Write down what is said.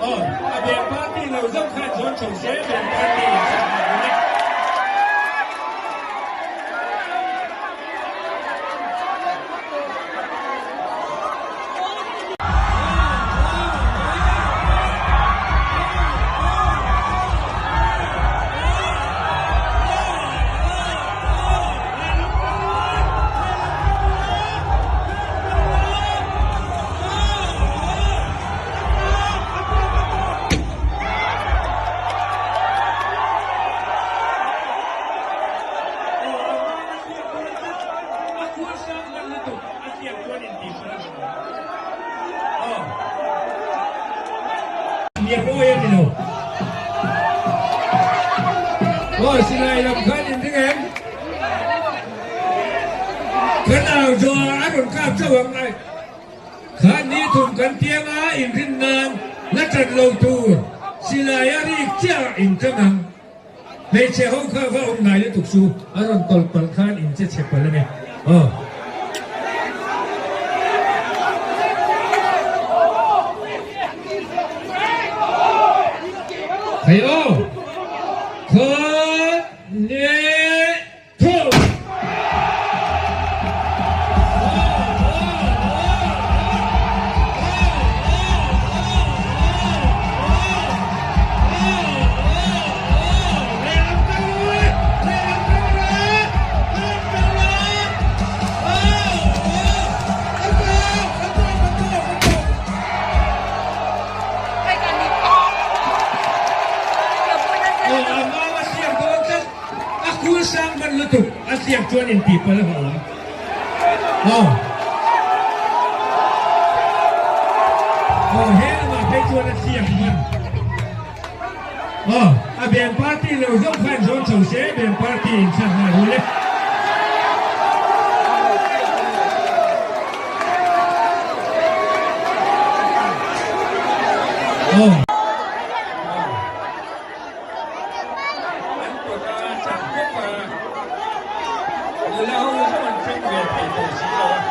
Aw, a beng party lo zawk khan zawn chho se, beng party in chak hna hun e. Silai lam khan in ring em? Kan au zawh a rawn kap chauh ang ai. Khan ni thum kan piang a inrin nan la tan lo tur silai a rik chiah in tang ang. Hmeichhe ho kha va awm ngai lutuk chu a rawn tawlh palh khan in che chhe palh a ni. Aw. Thei aw. Khat ne thum. A kul sang hman lutuk a siam chuan intih palh a awm. Aw. Aw he lamah phei chuan a siam hman. Aw a beng party lo zawk khan zawn chho se beng party in chhan nghal ru le. Aw. An kawt a chak bawk a, nula ho zawng an thleng ve thei tawh si lo a.